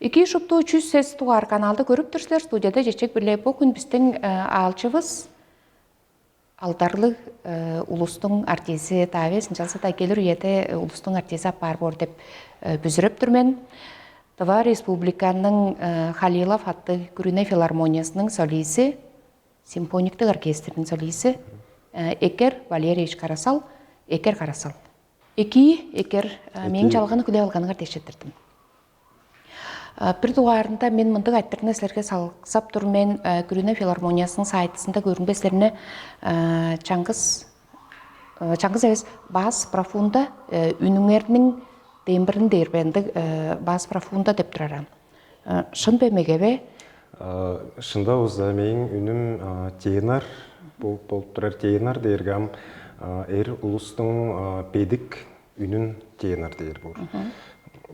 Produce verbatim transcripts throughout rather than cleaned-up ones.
Эки шупту чүс сес дугаар каналды көрүп тур силер. Студияда Чечек-биле бу хүн бистиң аалчывыс алдарлыг улустуң артизи Тавес, ынчалза-даа келир үеде улустуң артизи апаар боор деп бүзүреп тур мен. Тыва Республиканың Халилов аттыг күрүне филармониясының солизи, симфониктик оркестрдиң солизи Экер Валерьевич Карасал. Экер Карасал. Эки, Экер, мээң чалганы хүлээп алганыңар дээш четтирдим. Бир дугаарында мен мындыг айтырыгны силерге салыксап тур мен. Күрүне филармониясының сайтызында көрүңбе силерни чаңгыс чаңгыс эвес, бас профунда, үнүңерниң дембирин дээр бе, ындыг бас профунда деп турар ам. Шын бе, меге бе? Шында болза мээң үнүм тенор болуп турар. Тенор дээрге ам эр улустуң бедик үнүн тенор дээр боор.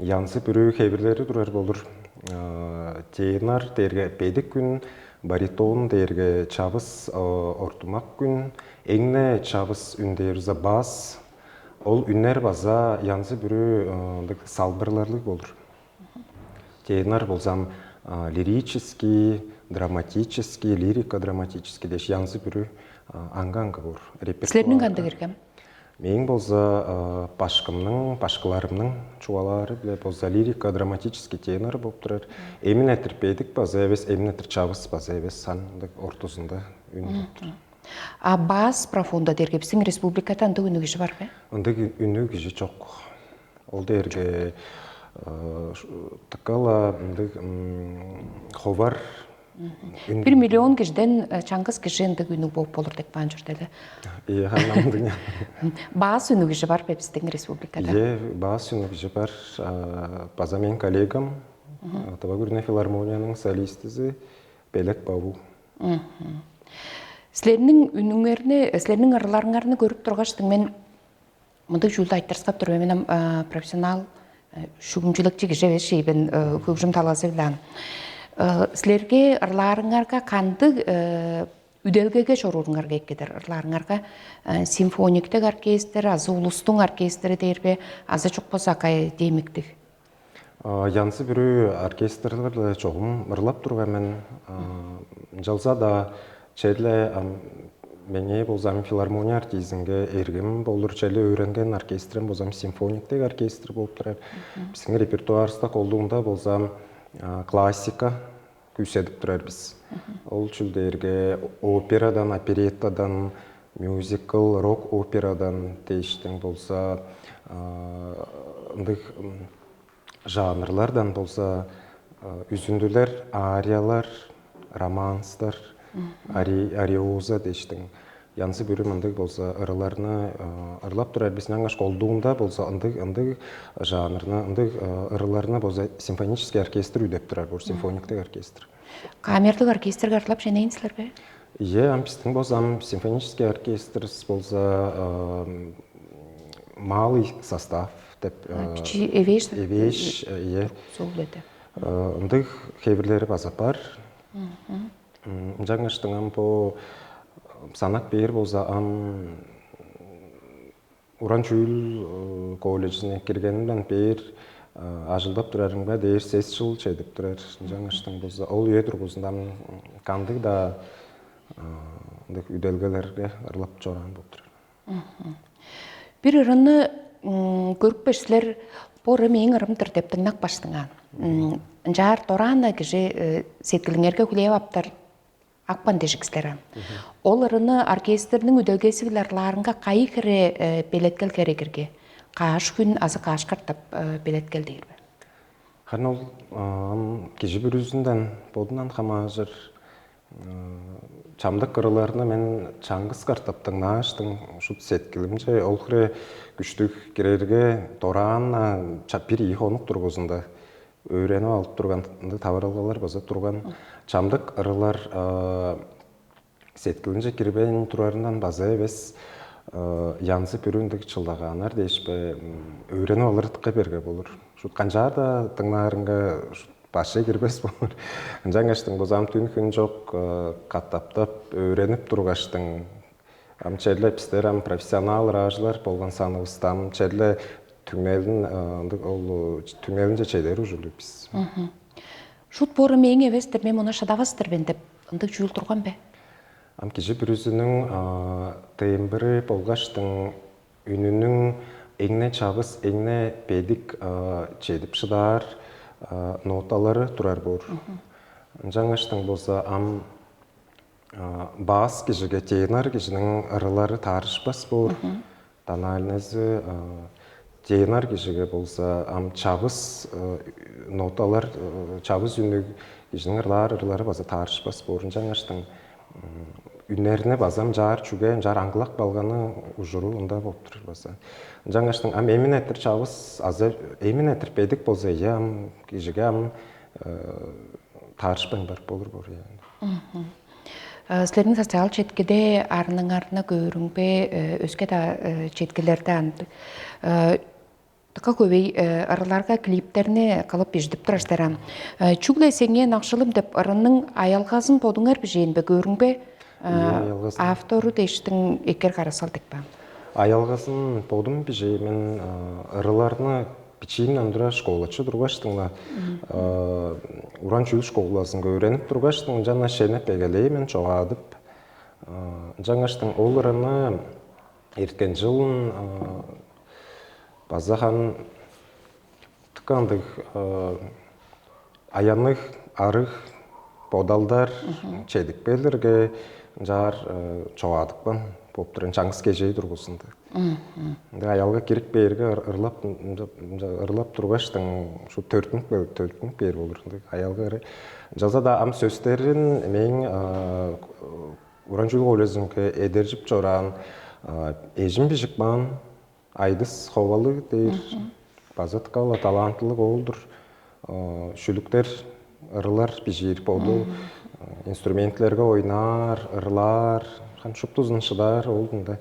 Янзы бүрү хевирлери турар болур. Тенор дээрге бедик үн, баритон дээрге чавыс ортумак үн, эңне чавыс үн дээрзе бас. Ол үннер база янзы бүрү ындыг салбырларлыг болур. Тенор болзам лирический, драматический, лирико-драматический дээш янзы бүрү аңга-аңга боор. Силерниң кандыг эргем? Мээң болза башкымның, башкыларымның чугаалаары-биле болза лирико-драматический тенор болуп турар. Эмин этир бедик база эвес, эмин этир чавыс база эвес, сан ындыг ортузунда үн болуп турар. А бас профунда дээрге бистиң республикада ындыг үнүг кижи бар бе? Ындыг үнүг кижи чок. Ол дээрге тыккала ындыг ховар. Бир миллион кижиден чаңгыс кижи ындыг үнүг болуп болур деп каан чорду эле. Ие, ханамдың. Баас үнүг кижи бар бе бистиң республикада? Ие, баас үнүг кижи бар. База мен коллегам, Тыва күрүне филармонияның солистизи Белек Баву. Силерниң үнүңерни, силерниң ырыларыңарны көрүп тургаштың мен мындыг чүүлдү айтырыскап тур мен. Мен профессионал шүгүмчүлекчи кижи эвес шейбин, хөгжүм талазы-биле. Силерге ырлаарыңарга кандыг үделгеге чорууруңарга эккедер? Ырлаарыңарга симфониктиг оркестр азы улустуң оркестри дээр бе, азы чук болза кай демиктиг? Янзы бүрү оркестрлерде чогум ырлап турган мен. Ынчалза-даа черле меңээ болза ам филармония артизинге эргим болур, черле өөренген оркестрим болза ам симфониктиг оркестр болуп турар. Биздин репертуарыбызда колдуунда болза ам классика күүседип турар бис. Ол чүл дээрге операдан, опереттадан, мюзикл, рок операдан дээштиң болза ындыг жанрлардан болза үзүндүлер, ариялар, романстар, ариоза дээштиң янзы бүрү мындыг болза ырыларны ырлап турар бис. Аңгаш колдуунда болза ындыг ындыг жанрны, ындыг ырыларны болза симфонический оркестр үдеп турар боор, симфониктик оркестр. Камерлык оркестрге ырлап шенейин силер бе? Ие, ам бистиң болза ам симфонический оркестрибиз болза малый состав деп, бичии эвээш, эвээш, ие, суул эде. Ындыг хевирлери база бар. Ынчангаштың ам бо санак бээр болза ам уран чүүл колледжине киргенимден бээр ажылдап турарымга дээр сес чыл чедип турар. Ынчангаштың болза ол үе тургузундан кандыг-даа ындыг үделгелерге ырлап чораан болуп турар. Бир ырыны көрүпкеш силер, бо ыры мээң ырым-дыр деп дыңнап баштыңаан. Ынчаар дораан-на кижи сеткилиңерге хүлээп аптар акпан дижик силер ам. Ол ырыны оркестрниң үдегези-биле ырлаарынга кайы хире белеткел херегирге, каш хүн азы каш катап белеткел дээр бе? Харын ол кижи бүрүзүнден бодундан хамаажыр. Чамдык ырыларны мен чаңгыс катап дыңнааштың, шут сеткилимче ол хире күштүг кирерге, дораан-на бир ийи хонук дургузунда өөренип алып турган ындыг таварылгалар база турган. Чамдык ырылар сеткилинче кирбейн турарындан база эвес, янзы бүрү ындыг чылдагааннар дээш бе, өөренип алырдыкка берге болур. Шут канчаар-даа дыңнаарынга башче кирбес болур. Ынчангаштың база ам дүн хүн чок катаптап өөренип тургаштың, ам черле бистер ам профессионал ыраажылар болган санывыста ам черле түңнелин ындыг ол түңнелинче чедер ужурлуг бис. Шут боору мээң эвес деп, мен муна шыдавас-тыр мен деп, ындыг чүүл турган бе? Ам кижи бүрүзүнүң тембри болгаштың үнүнүң эңне чавыс, эңне бедик чедип шыдаар ноталары турар боор. Ынчангаштың болза ам бас кижиге тенор кижиниң ырылары таарышпас боор. Тональныйзы тенор кижиге болза ам чавыс ноталар, чавыс үннүг кижиниң ырлаар ырлары база таарышпас боор. Ынчангаштың үннерни база ынчаар чүге ынчаар аңгылап калганы ужуру ында болуп турар база. Ынчангаштың ам эмин этир чавыс азы эмин этир бедик болза, ыя, ам кижиге ам таарышпайн барып болур боор, ыя. Силерниң социал четкиде арныңарны көөрүңбе, өске-даа четкилерде андыг дыка көвей ырыларга клиптерни кылып бижидип турар силер ам. Чүгле сеңээ нагшылым деп ырының аялгазын бодуңар бижээн бе, көөрүңбе? Автору дээштиң экер карасал деп баам. Аялгазын бодум бижээмин, ырыларны бичиимден тура школачы тургаштың-ла, уран чүүл школазынга өөренип тургаштың, ынчан шенеп эгелээйн мен чогаадып. Ынчангаштың ол ыраны эрткен чылын база хан дыка ындыг аянныг, арыг бодалдар чедип келирге, ынчаар чогаадыпкан болуп турар, чаңгыс кежээ дургузунда. Ынча аялга кирип бээрге, ырлап, ырлап тургаштың ушу төрүттүнүп төрүттүнүп бээр болур. Ындыг аялга ыры. Ынчалза-даа ам сөстерин мээң уран чүүл колледжинге эдержип чораан эжим бижип каан. Айдыс Ховалыг дээр база дыка-ла талантылыг оол-дур. Шүлүктер, ырылар бижиир, боду инструментлерге ойнаар, ырлаар, хан шуптузун шыдаар оол-дур.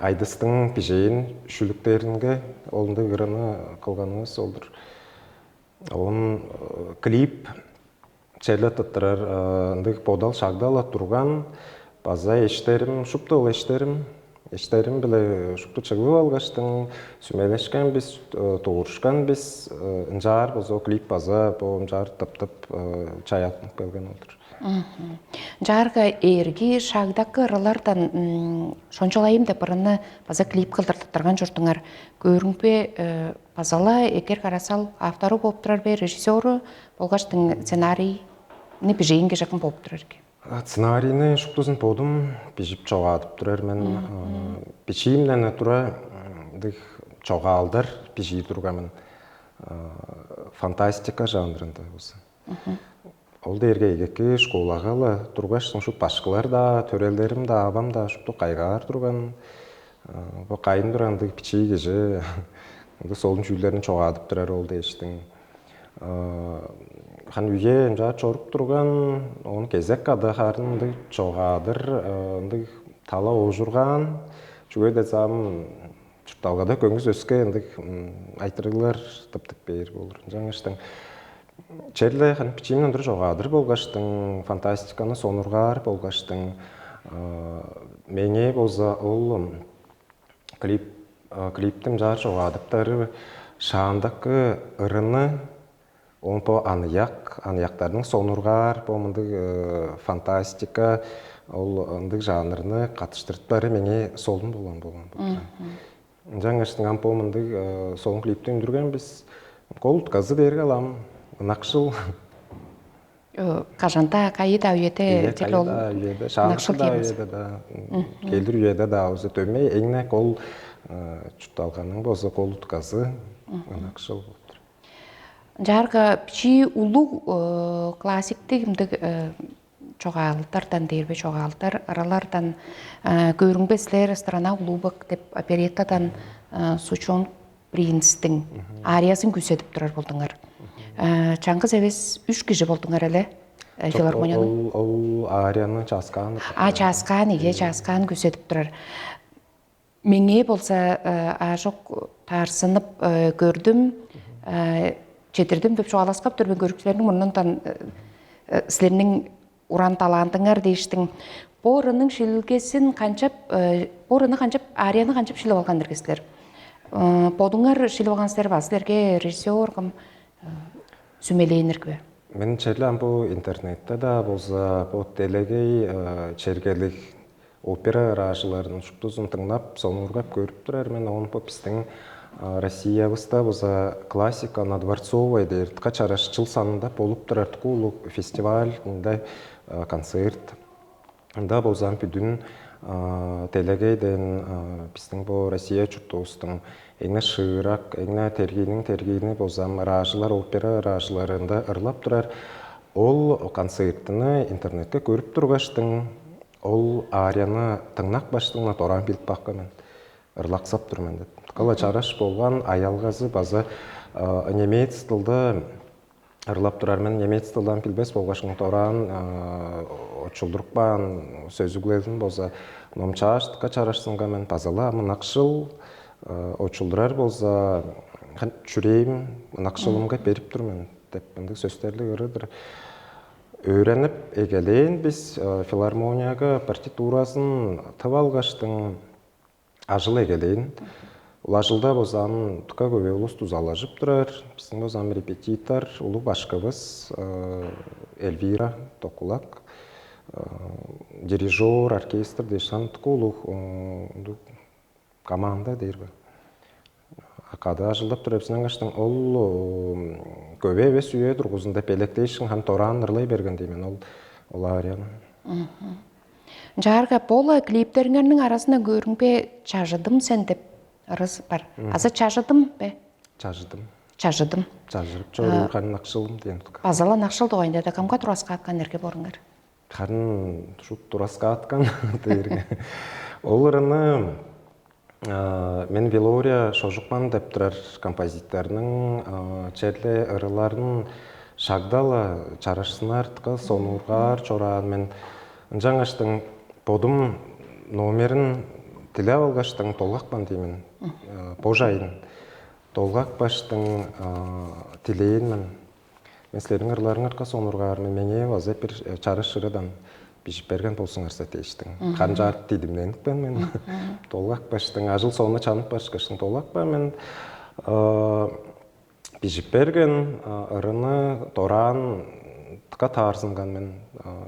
Айдыстың бижээн шүлүктеринге ол ындыг ырыны кылганывыс ол-дур. Оон клип черле тыттырар ындыг бодал шагда-ла турган, база эштерим, шупту ол эштерим, эштерим-биле шупту чыглып алгаштың, сүмелешкен бис, дуурушкан бис, ынчаар база клип база бо ынчаар тыптып чаяаттынып келген ол-дур. Ынчаарга эрги шагдакы ырылардан шончулайым деп ырыны база клип кылдыртыптырган чуртуңар, көөрүңбе? База-ла экер карасал автору болуп турар бе, режиссеру, болгаш сценарийни бижээн кижи кым болуп турар экен? Сценарийни шуптузун бодум бижип чогаадып турар мен. Бичиимден тура ындыг чогаалдар бижии турган мен, фантастика жанрында болза. Ол дээрге эгеки школага-ла тургаш, шуут башкылар-даа, төрелдерим-даа, авам-даа шупту кайгаар турган. Бо кайын турган ындыг бичии кижи ындыг солун чүүлдерин чогаадып турар ол дээштиң. Хан үе ынчаар чоруп турган, оон кезек када харын ындыг чогаадыр, ындыг тала оожургаан. Чүге деза ам чуртталгада көңүс өске ындыг айтырыглар тыптып бээр болур. Ынчангаштың черле ханы бичиимден тура чогаадыр болгаштың, фантастиканы сонургаар болгаштың, меңээ болза ол клип, клипти ынчаар чогаадыптары шаандакы ырыны, оон бо аныяк, аныяктарның сонургаар бо мындыг фантастика, ол ындыг жанрны катыштырыптары меңээ солун болган болган болур. Ынчангаш ам бо мындыг солун клипти үндүрген бис. Кол утказы дээрге алам ынакшыл. Кажан-даа, кайы-даа үеде Ийе, черле ол кайда үеде, ынакшыл шаардыкта киемиз. Үеде да, келир үеде да уже дөмей эңне кол чуртталганның болза кол утказы ынакшыл болуптур. Ынчаарга бичии улуг классиктиг ымдыг чогаалдардан, дээрбе чогаалдар, ыралардан, көөрүңбе силер «Страна улыбок» деп опереттадан Сучон принцтиң ариязын күүседип турар болдуңар. Чаңгыс эвес үш кижи болдуңар эле, филармонияның. Ол, ол арияны чааскаан. А, чааскаан, ийе, чааскаан күүседип турар. Меңээ болза аажок таарсынып көрдүм, четирдим деп чугааласкап тур мен көрүкчүлерниң мурнундан. Силерниң уран талантыңар дээштиң. Бо ырының шилилгезин канчап, бо ырыны канчап, арияны канчап шилип алган эрге силер? Бодуңар шилип алган силер бе, силерге режиссер кым сүмелээн эрге бе? Мен черле ам бу интернетте-даа болза, бо делегей чергелиг опера ыраажыларын шуптузун дыңнап, сонуургап көрүп турар мен. Оон бо биздиң Россиябызда болза классика на Дворцовой дээр дыка чараш чыл санында болуп турар дыка улуг фестиваль, ында концерт. Ында болза бүдүн делегейден биздиң бо Россия чуртувустуң эңне шыырак, эңне тергииниң тергиини болза ыраажылар, опера ыраажыларында ырлап турар. Ол концертини интернетке көрүп тургаштың, ол арияны дыңнап кааштың-на дораан билип каапкан мен. Ырлаксап тур мен деп. Кыла чараш болган, аялгазы база немец дылда ырлап турар мен. Немец дылдан билбес болгаш, дораан очулдуруп каан сөзүглелин болза номчааш дыка чарашсынга мен. База-ла ам ынакшыл очулдурар болза, чүрээм ынакшылымга берип тур мен деп ындыг сөстерлиг ыры-дыр. Өөренип эгелээн бис филармонияга партитуразын тып алгаштың, ажыл эгелээн. Ол ажылда болза ам дыка көбей улус дузалажып турар. Биздиң болза ам репетитор улуг башкывыс Эльвира Токулак, дирижер, оркестр дээш ам дыка улуг команда дээр бе, кады ажылдап турар. Бизден каштың ол көбей эвес үе тургузунда белектээшин хан дораан ырлай берген дей мен ол ол арияны. Ынчаарга бо-ла клиптериңерниң аразында көрүңбе «Чажыдым сен» деп ырыс бар. Азы «Чажыдым» бе? Чажыдым. Чажыдым. Чажырып чоруур харын ынакшылым деген. База-ла ынакшыл дугайында да камга тураскааткан эрге боруңар? Харын шут тураскааткан дээрге. Ол ырыны мен Вилория Шожукман деп турар композиторнуң черле ырыларын шагда-ла чарашсынар, дыка сонуургаар чораан мен. Ынчангаштың бодум номерин дилеп алгаштың долгапкан дий мен. Бо жайын долгапкаштың дилээн мен. Мен силерниң ырларыңарга сонуургаар мен, меңээ база бир чарыш ырыдан бижип берген болзуңарза дээштиң. Канчаар дидимненипкен мен. Долгапкаштың, ажыл соонда чанып башкаштың долгапкан мен. Бижип берген ырыны дораан дыка таарзынган мен.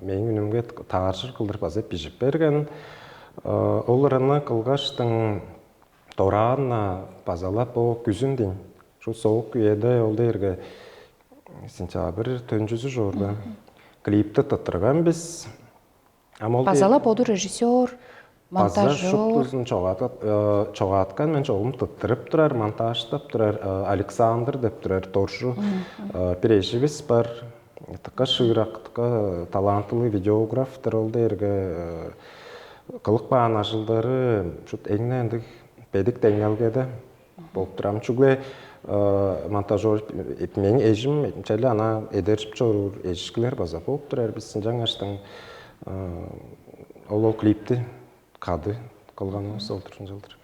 Мээң үнүмге тааржыр кылдыр база бижип берген. Ол ырыны кылгаштың дораан-на базалап бо күзүн дейн. Шу соок үеде ол дээрге сентябрь төнчүзү чорда клипти тыттырган бис. Ам ол Базала боду режиссер, база монтажер. Шуптузун чогааткан мен чогум тыттырып турар, монтаждап турар Александр деп турар доржу бир эжибиз бар. Тыка шыырак, тыка талантылы видеографтыр ол дээрге кылып каан ажылдары шут эңне ындыг бедик деңнелгеде болуп турам. Чүгле монтажер мээң эжим чели ана эдержип чоруур эжишкилер база болуп турар бис ынчангаштың ол ол клипти кады кылганывыс ол турчун жылдыр.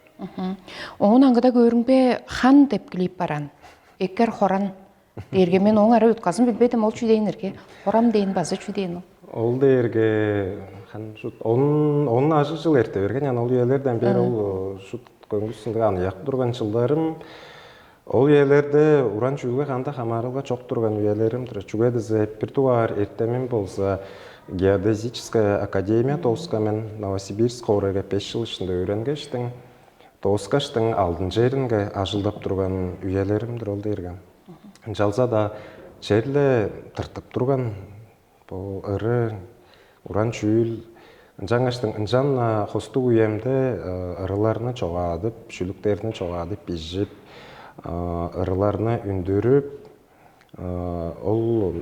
Оон аңгыда көрүңбе хан деп клип баран. Эккер хоран дээрге мен оң ара утказын билбедим ол чү дейнирге. Хорам дейин база чү дейн ол. Ол дээрге хан шут он он ажыл жыл эрте берген яна ол үелерден бери ол шут көңүл ындыг аныяк турган жылдарым. Ол үелерде уран чүүлге кандай хамаарылга чок турган үелерим-дир. Чүге дизе бир дугаар эртемим болза геодезическая академия тооска мен Новосибирск хоорайга беш жыл ишинде өөренгештиң. Тооскаштың алдын черинге ажылдап турган үелерим-дир ол дээрге. Ынчалза-даа черле тыртып турган бо ыры, уран чүүл ынчангаштың ынчан хостуг үемде ырыларны чогаадып, шүлүктерни чогаадып бижип, ырыларны үндүрүп, ол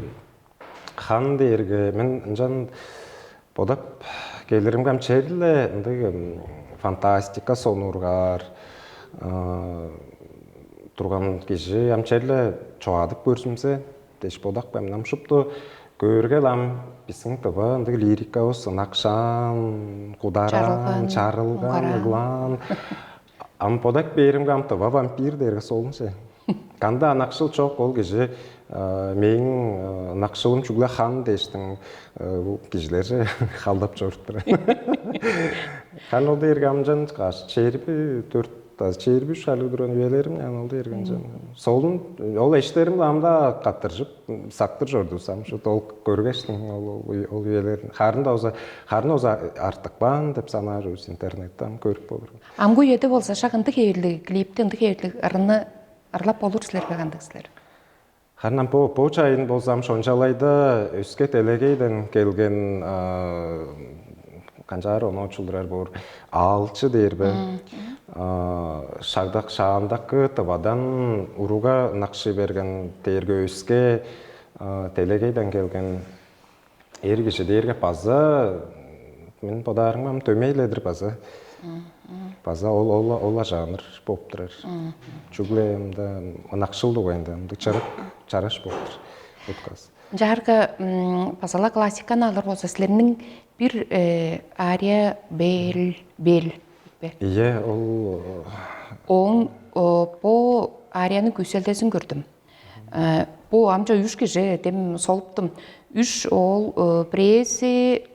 хан дээрге мен ынчан бодап келиримге ам черле ындыг фантастика сонургаар турган кижи ам черле чогаадып көрзүмзе дээш бодап каан. Ам шупту көөргел ам биздин тыва ындыг лирикабыз ынакшаан, кударан, чарылган, ыглаан. Ам бодап бээримге ам тыва вампир дээрге солунче. Канда ынакшыл чок ол кижи мээң ынакшылым чүгле хан дээштиң кижилерже халдап чоруптур. Хан ол дээрге амчан каш черби төрт Даже чээрби үш харлыг турган үелерим яны ол дээрген чон. Солун ол эштерим ламда каттыржып сактыр чордувус ам шут ол көргештиң ол ол үелерин. Харын да оза харын оза артык баан деп санаар үс интернеттен көрүп болур. Амгы үеде болза шак ындыг хевирлиг клипти ындыг хевирлиг ырыны ырлап болур силерге кандыг силер? Харын бо бо чайын болзам шончалайда өске делегейден келген канчаар ону очулдурар боор аалчы дээр бе? Шагдак шаандакы тывадан уруга ынакшый берген дээрге өске делегейден келген эр кижи дээрге база мен бодаарымга ам дөмейледир база база ол ол ол ажааныр болуп турар. Чүгле ымда ынакшыл дугайында ымдык чырык чараш болуп тур. Утказ. Ынчаарга базала классиканы алыр болза силерниң бир ария бел бел бе? Ийе, ол Ооң бо арияның күүселдезин көрдүм. Бу амча үш кижи дем солуптум. Үш оол бирээзи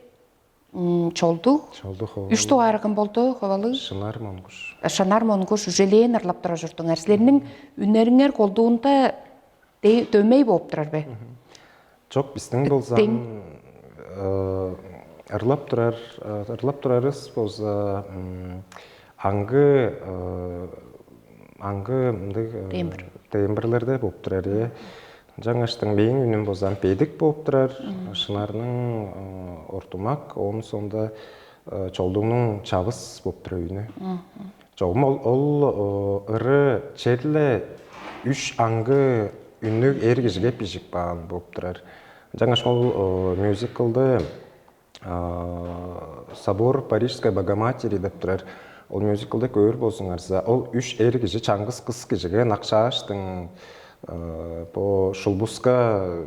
чолдуг, Чолдух ол. Үч дугаар кым болду, ховалыг? Шынар Монгуш. Шанар Монгуш үжелээн ырлап тура чурдуңар. Силерниң үннериңер колдуунда дөмей болуп турар бе? Чок, биздин болза Дең. Ырлап турар ырлап турарыбыз болза аңгы аңгы мындыг Тембр. Тембрлерде болуп турар, э. Жаңаштың мээң үнүм болза бедик болуп турар. Шынарның ортумак, онун соонда чолдуңнуң чабыс болуп турар үнү. Чогум ол ол ыры черле үш аңгы үннүг эр кижиге бижип каан болуп турар. Жаңаш ол мюзиклды Собор Парижской Богоматери деп турар. Ол мюзиклды көөр болзуңарза, ол үш эр кижи чаңгыс кыс кижиге накшааштың бо шулбуска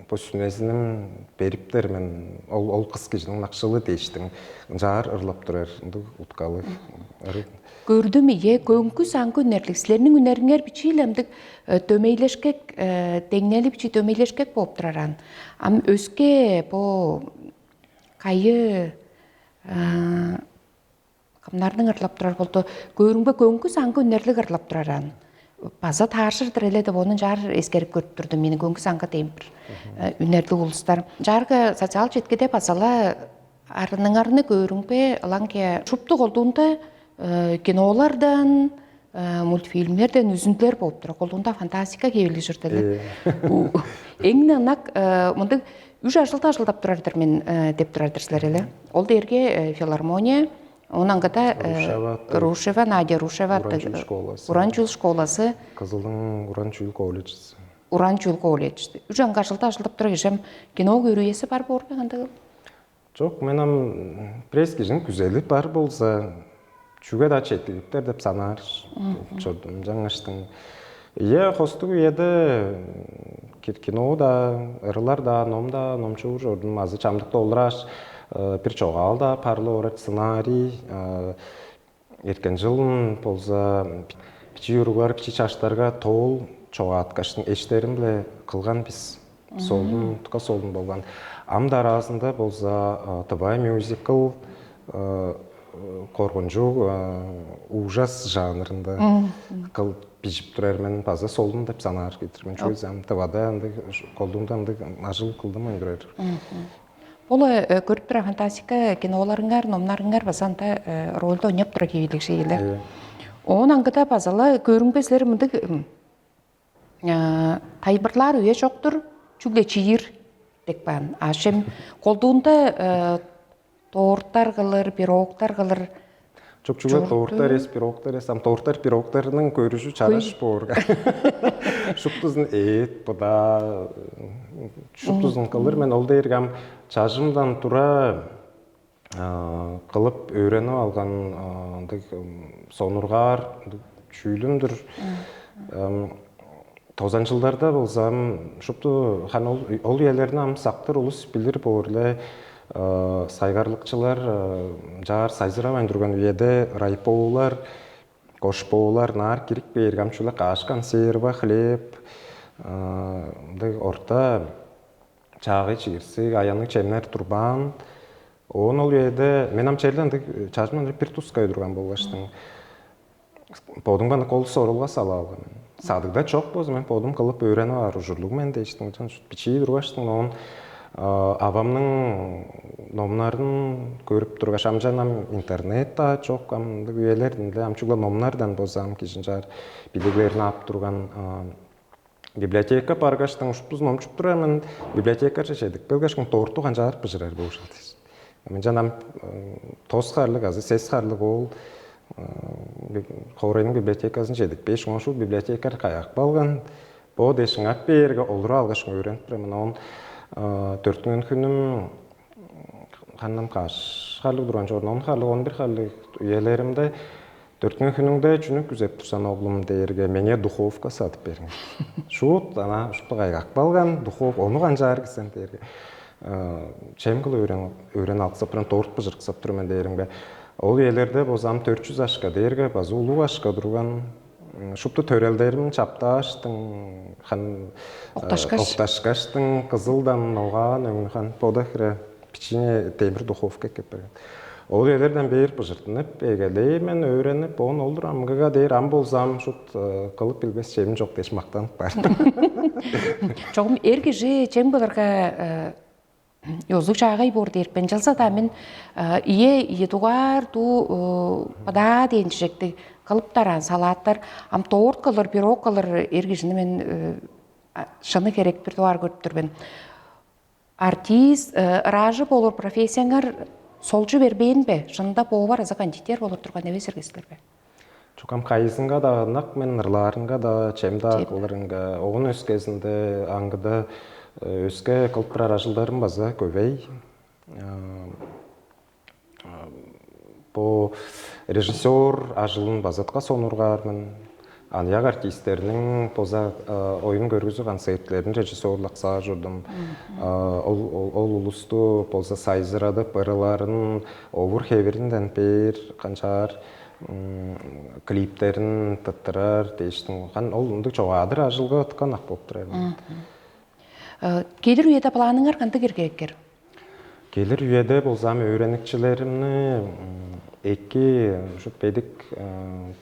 бо сүнезиним бериптер мен ол ол кыс кижиниң накшылы дээштиң ынчаар ырлап турар ындыг уткалыг ыры. Көрдүм ийе, көңкүс аңгы үнерлиг. Силерниң үнериңер бичиилемдик дөмейлешкек, деңнели бичии дөмейлешкек болуп турар ан. Ам өске бо кайы кымнарның ырлап турар болду. Көөрүңбе көңкүс аңгы үнерлиг ырлап турар ан. База тааршырдыр эле деп ону ынчаар эскерип көрүп турдум. Мени көңкүс аңгы дейм бир үнерлиг улустар. Ынчаарга социал четкиде базала арыныңарны көөрүңбе ылаңке шупту колдуунда кинолардан мультфильмнерден үзүндүлер болуп тура. Колдуунда фантастика кебилгижирдели. Эң ынак мындыг үш ажылда ажылдап турар-дыр мен деп турар-дыр силер эле. Ол дээрге филармония, онан аңгыда Рушева, Надя Рушева Уран чүүл школасы. Уран чүүл школасы. Кызылдың Уран чүүл колледжиси. Уран чүүл колледжи. Үш аңгы ажылда ажылдап тура кижем кино көрүүеси бар боорга кандыгыл? Жок, мен ам бирээс кижиниң күзели бар болза, чүге-даа четкилиптер деп санаар чордум. Жаңаштың ийе, хостуг үеде кино-даа, ырылар-даа, ном-даа номчуур чордум. Азы чамдыкта олурааш, бир чогаал-даа парлы орар сценарий, эрткен жылын болза бичии уруглар, бичии чаштарга тоол чогааткаштың эштерим-биле кылган бис. Солун, утка солун болган. Ам дараазында болза тыва мюзикл коргунчуг ужас жанрында кыл бижип турар мен база солун деп санаар кетир мен. Чүге дезем тывада ындыг колдуунда ындыг ажыл кылдым ындырар. Ол көрүп тура фантастика киноларыңар, номнарыңар база анда рольду ойноп тура кийлиг шейлер. Оон аңгыда базала көрүңбе силер мындыг тайылбырлаар үе чок-тур, чүгле чиир деп каан. А чем колдуунда тоортар кылыр, пирогтар кылыр. Чук чугула тоортар эс, пирогтар эс, ам тоортар пирогтарның көрүжү чараш боорга. Шуптузун эът быдаа шуптузун кылыр. Мен ол дээрге ам чажымдан тура кылып өөренип алган ындыг сонургаар чүүлүмдүр. Тозан жылдарда болзам шупту хан ол ол үелерни ам сактыр улус билир боор эле сайгарлыкчылар жаар сайзыравайн турган үеде райпоолар, кошпоолар наар кирип бээрге ам чүгле каш консерва, хлеб, ындыг орта чаагай чигирсиг, аянныг чемнер турбаан. Оон ол үеде мен ам черле ындыг чажымдан бир тускай турган болгаштың. Бодумга ындыг кол сорулга салып алган мен. Садыгда чок болза, мен бодум кылып өөренип аар ужурлуг мен дээштиң. Ынчан бичии тургаштың, оон авамның номнарын көрүп тургаш, амчан ам интернет-даа чок, ам ындыг үелер ынча, ам чугула номнардан болза ам кижинчаар билиглерин ап турган. Библиотека баргаштың, ушпус номчуп турар мен, библиотекаже чедип келгештиң, торту канчаар быжырар боор ушул дээш. Мен чанам тос харлыг азы сес харлыг оол хоорайның библиотеказын чедип бээш, оон ушул библиотекар каяап калган. Бо дээш ыңап бээрге олуруп алгаш, өөренип турар мен. Оон төрүттүнген хүнүм хандан каш харлыг турган чордун, он харлыг, он бир харлыг үелеримде төрүттүнген хүнүңде чүнү күзеп турсан, оглум дээрге, меңээ духовка садып бериң. Шуут ана ушупту кайгак балган духов, ону канчаар кисен дээрге, чем кылып өөрен алыксап туран, торт быжырыксап тур мен дээримге, ол үелерде бозам төрт жүз ашка дээрге база улуг ашка турган. Шупту төрелдерим чаптааштың, хан Окташкаш. Окташкаштың, кызылдан ногаан өңнү хан бода хире пичине темир духовка эккеп берген. Ол үелерден бээр быжыртынып, эгелээ мен өөренип, оон олур амгыга дээр ам болзам шут кылып билбес чемим жок дээш мактанып баардым. Чогум эр кижи чем кылырга ёзуг чаагай боор дээр бен чалза-даа мен ие ие дугаар ду бадаа дээн чижекти кылып дараан салааттар, ам торт кылыр, пирог кылыр эр кижини мен шыны херек бир дугаар көрүп тур мен. Артист, ыраажы болур профессияңар солчу бербээн бе? Шынында повар азы кондитер болур турган эвес эргестер бе? Чукам кайызынга-даа ынак мен ырлаарынга-даа, чем-даа Чем. Кылырынга, оон өскезинде аңгыда өске кылып турар ажылдарым база көбей. Бо режиссер ажылын базатка сонургаармын. Аныяк артисттерниң боза оюн көргүзү концерттерин режиссерлаксаар чордум. Ол улусту боза сайзырадып, ырыларын овур хевиринден бээр канчаар клиптерин тыттырар дээштиң. Хан ол ындыг чогаадыр ажылга ыткан ак болуп турар. Келир үеде планыңар кандыг эргереккер? Келир үеде болзам өөреникчилеримни эки ушу бедик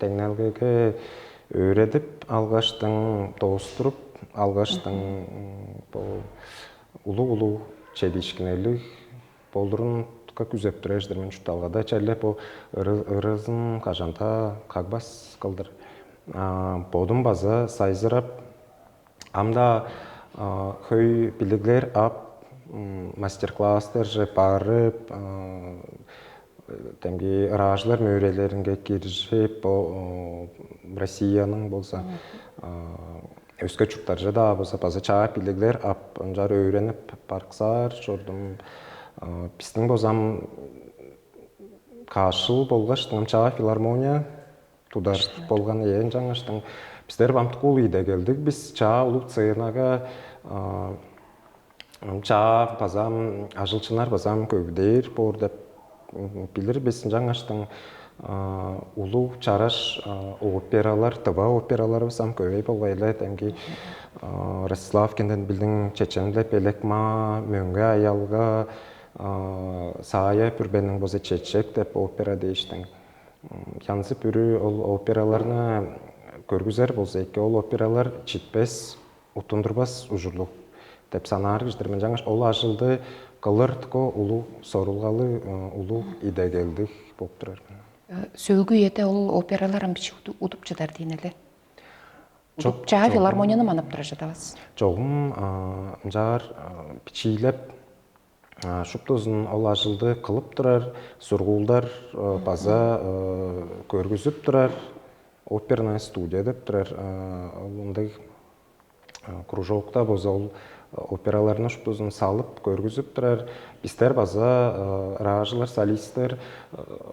деңнелгеге өөредип алгаштың, доостуруп алгаштың, бу улуг-улуг чедиишкиннерлиг болурун күзеп турар-дыр мен чуртталгада. Черле бу ырызын кажан-даа кагбас кылдыр. Бодум база сайзырап, ам-даа хөй билиглер ап, мастер-класстарже барып, демги ыраажылар мөөрелеринге киржип, Россияның болза өске чурттарже-даа болза база чаа билиглер ап, ынчаар өөренип барыксаар чордум. Бистиң болзам каш чыл болгаш дыңам чаа филармония тудар болган ээн жаңаштың. Бистер бамтык улуу иде келдик. Бис чаа улуг сценага чаа базам ажылчыннар базам көвүдээр боор деп билир бис. Жаңаштың улуг чараш опералар, тыва операларыбыз ам көбей болгай эле. Демги Ростислав Кенден билдиң чечен биле белек маа, мөңге аялга, саая бүрбениң база чечек деп опера дээштиң. Янзы бүрү ол операларны көргүзер болза эки, ол опералар читпес, уттундурбас ужурлуг деп санаар кижидир мен. Жаңаш ол ажылды кылыртко улуг сорулгалы улуг идегелдиг болуп турар. Сөөлгү үеде ол опералар ам бичи удуп чыдар дейн эле. Чок, Чаа филармонияны манап тура жатабыз. Чогум ынчаар бичиилеп шуптузун ол ажылды кылып турар, сургуулдар база көргүзүп турар, оперная студия деп турар, ол ындыг кружокта база ол операларны шуптузун салып көргүзүп турар. Бистер база ыраажылар, солисттер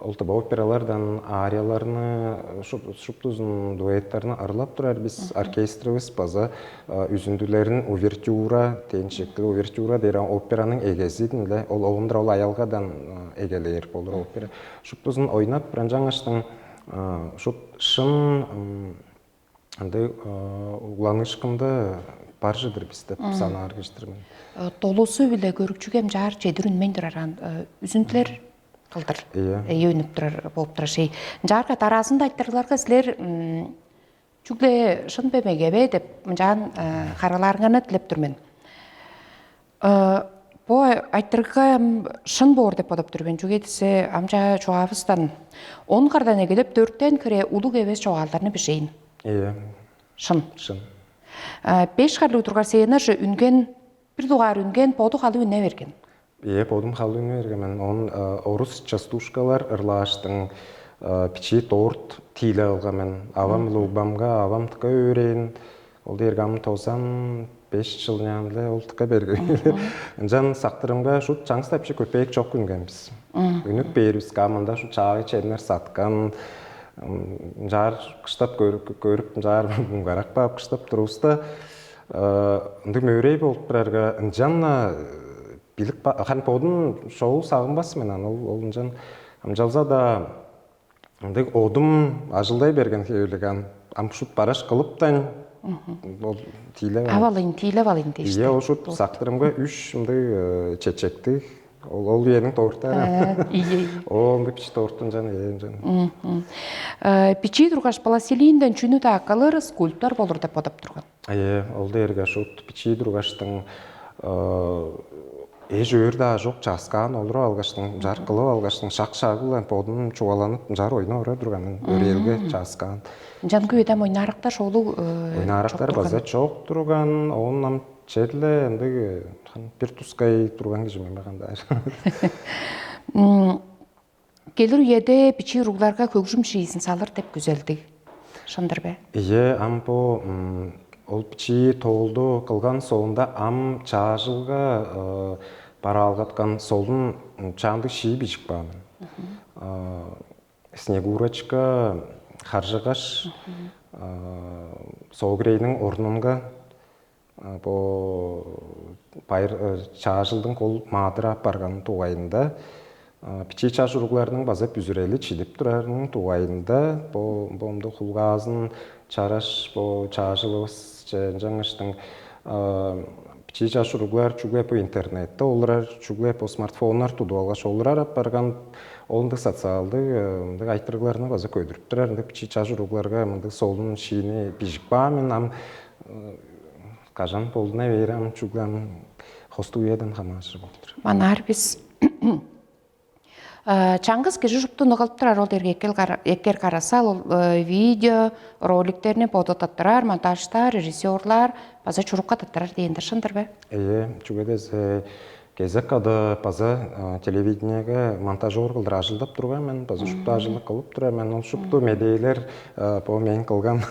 ол тыба опералардан арияларны шуптузун, дуэттерни ырлап турар. Биз оркестрибиз база үзүндүлерин увертюра дээн шектиг. Увертюра дээр операның эгези-дин эле, ол оомдур ол аялгадан эгелээр болур опера. Шуптузун ойнап туран жаңаштың шут шын ындыг угланыышкында бар чыдыр бис деп санаар кижидир мен. Долузу-биле көрүкчүге ынчаар чедир үнмейн турар аан. Үзүндүлер кылдыр. Ийе. Ийи үнүп турар болуп турар шей. Ынчаарга дараазында айтырыгларга силер чүгле шын бе меге бе деп мынчаан харалаарыңарны тилеп тур мен. Бу айтырыгга шын боор деп бодоп тур мен. Чүге десе амча чугаавыстан он кардан эгелеп дөрттен кире улуг эвес чугаалдарны бижейн. Ийе. Шын. Шын. Беш харлыг тургар сыянар же үнген бир дугаар үнген боду халып үне берген. Ээ, бодум халыыны берген мен. Он орус частушкалар ырлааштың бичии торт тиилеп алган мен. Авам биле угбамга авам тыка өөрээн. Ол дээрге ам тозан беш чыл нямле ол тыка берген. Ынчан сактырымга шут чаңгыс тапчы көпээк чок үнгенбиз. Үнүк бээрибизге ам ында шут чаагы чемнер саткан. Ынчаар кыштап көрүп, ынчаар муңгарак баап кыштап турувуста ындыг мөөрей болуп турарга ынчан билип хан бодун шоул сагынмас мен аны ол ол ынчан амчалза да ындыг одум ажылдай берген хевелиг ан ам шут бараш кылыптайн ол тиилеп алайын тиилеп алайын дээш Ийе ол шут сактырымга үч ындыг чечектиг ол ол үениң тортары Ийе. Ол ындыг бичи тортун жан ээ жан Мгм. Э, Бичии тургаш пластилинден чүнү-даа кылыр скульптор болур деп бодоп турган. Ээ, ол дээрге шут бичии тургаштың эш өөр-даа чок чааскаан олуруп алгаштың, жар кылып алгаштың, шак-шагы-ла бодун чугааланып, жар ойнап ора турганын өрээлге чааскаан. Ынчан күйөдем ойнаарактар шоолуг Ойнаарактар база чок турган, оон ам черле ындыг бир тускай турган кижи мен кандай. Келир үеде бичии уругларга хөгжүм шиизин салыр деп күзелдиг. Шындыр бе? Ийе, ам бо м, ол бичии тоолду кылган соонда ам чаажылга э, бараалгаткан солун м, чаандыг шии бижип каан мен. Э, Снегурочка, харжыгаш, э, соогирейниң орнунга бо байыр чаажылдың кол маадырап барганын тугайында бичии чаш уругларның база бүзүрели чидип турарының тугайында бо бомду хулгаазын чараш бо чаажылывыс жаңыштың бичии чаш уруглар чүгле бо интернетте олурар чүгле бо смартфоннар тудуп алгаш олурар апарган ол ындыг социалдыг ындыг айтырыгларны база көдүрүп турар ындыг бичии чаш уругларга мындыг солун шиини бижип каан мен ам кажан болдуна бээр ам чүгле ам хостуг үеден хамааржыр болуптур. Манаар бис чаңгыс кижи шупту ныгылып турар ол дерге эккел эккер караса ол видео роликтерни бодо таттырар, монтажтар, режиссерлар база чурукка таттырар дегенде шындыр бе? Эйе, чүге десе кезек када база телевидениеге монтажер кылдыр ажылдап турган мен база шупту ажылдык кылып турар мен ол шупту медейлер бо мен кылган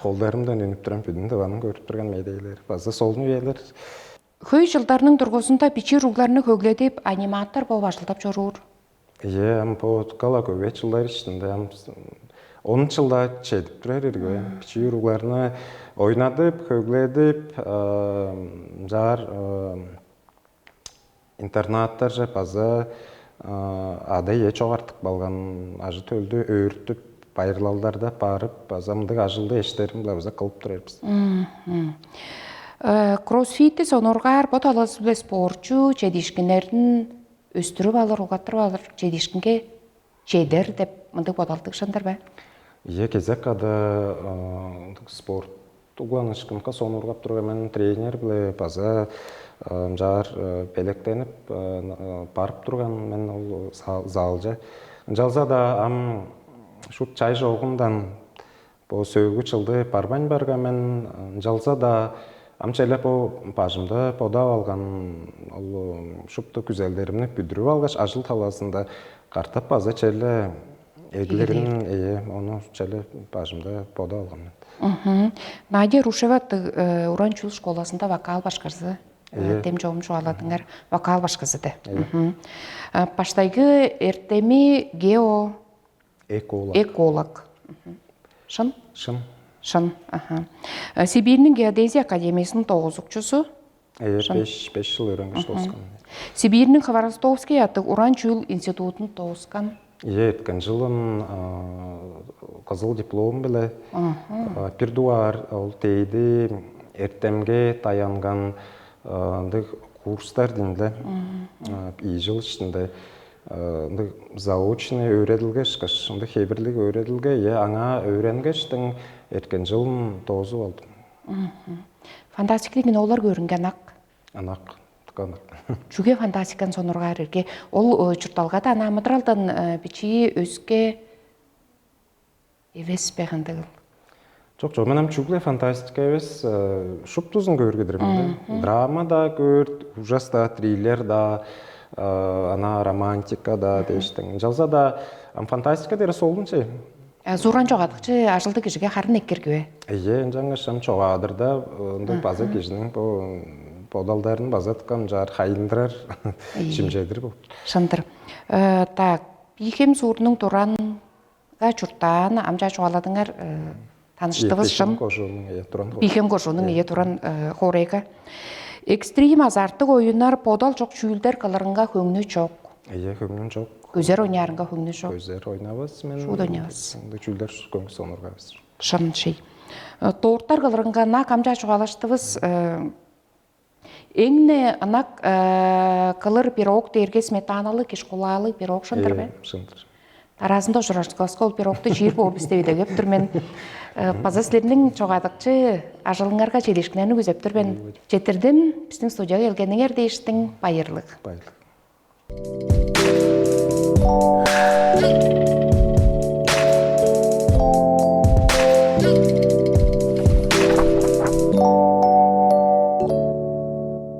холдарымдан үнүп турам бүдүн дыванын көрүп турган медейлер база солун үелер Хөй жылдарның дургузунда бичии уругларны хөгледип аниматор болуп ажылдап чоруур. Ийе, ам бо кала көбөй жылдар ичинде ам он жылда чедип турар ирге бичии уругларны ойнадып, хөгледип, жаар интернаттарже база ада ие чогартып калган ажы төлдү өөртүп байырлалдарда барып база мындыг ажылды эштерим-биле база кылып турар бис. Кроссфитти сонургаар бо талазы-биле спортчу чедиишкиннерин өстүрүп алыр, улгаттырып алыр чедиишкинге чедер деп мындыг бодалдыг шындар бе? Ийе кезек када спорт угланыышкынга сонургап турган мен тренер биле база ынчаар белектенип барып турган мен ол залче. Ынчалза-даа ам шут чай чогундан бо сөөлгү чылды барбайн барган мен ынчалза-даа ам челе бо бажымда бодап алган ол шупту күзелдеримни бүдүрүп алгаш ажыл талаасында картап база челе эглерин ээ ону челе бажымда бодап алган мен. Надя Рушева аттыг уран чүүл школасында вокал башкарзы. Дем чогум чугааладыңар вокал башкызы де. Баштайгы эртеми гео Эколог. Эколог. Шын? Шын. Шын. Аха. Сибирьниң геодезия академиясының тоозукчусу. Эйе, беш беш жыл үйрөнгүш тоскан. Сибирьниң Хворостовский аттыг уран чүүл институтун тооскан. Ийе, эрткен жылын кызыл диплом биле бир дугаар ол тейди эртемге даянган ындыг курстар динде. Ийи жыл ичинде Ындыг заочный өөредилге ышкаш, ындыг хевирлиг өөредилге, е, аңаа өөренгештиң эрткен чылын доозуп алдым. Фантастикалыг кинолар көрүнген ак. Анак, ынак. Чүге фантастиканы сонургаар эрге? Ол чуртталгада ана амыдыралдан бичии өске эвес бе кандыгыл? Жок, жок, мен ам чүгле фантастика эвес, шуптузун көөргедир мен. Драма да көөр, ужас да, триллер да, ана романтика да дээштиң. Ынчалза да ам фантастика дээрес олунче. Зуран чогадыкчы ажылдыг кижиге харын эккирги бе? Эйе, ынчангаш ам чогаадырда ындыг база кижиниң бо бодалдарын база ткан жаар хайындырар, шимчедир бу. Шындыр. Так, Бийхем суурнуң туран чурттаан амча чугаладыңар, таныштывыс шым. Кожуунуң ие туран. Бийхем кожуунуң ие туран хоорайга. Экстрим азарттыг оюннар, бодал чок чүүлдер кылырынга хөңнү чок. Ие, хөңнүм чок. Көзер ойнаарынга хөңнү чок. Көзер ойнавас мен. Шууд ойнавас. Ынды чүүлдер көңүс онургавыс. Шын шей. Дорттар кылырынга на камча чугаалаштывыс. Эң-не ынак кылыр пирог дээрге сметаналы кишкулаалы пирог шындыр бе? Шындыр. Аразында ужурашкаска ол пирогду чиир боор бис деп идегеп тур мен. База силерниң чогадыкчы ажылыңарга чедишкиннерни күзеп тур мен. Жетирдим биздин студияга келгениңер дээштиң, байырлык. Байырлык.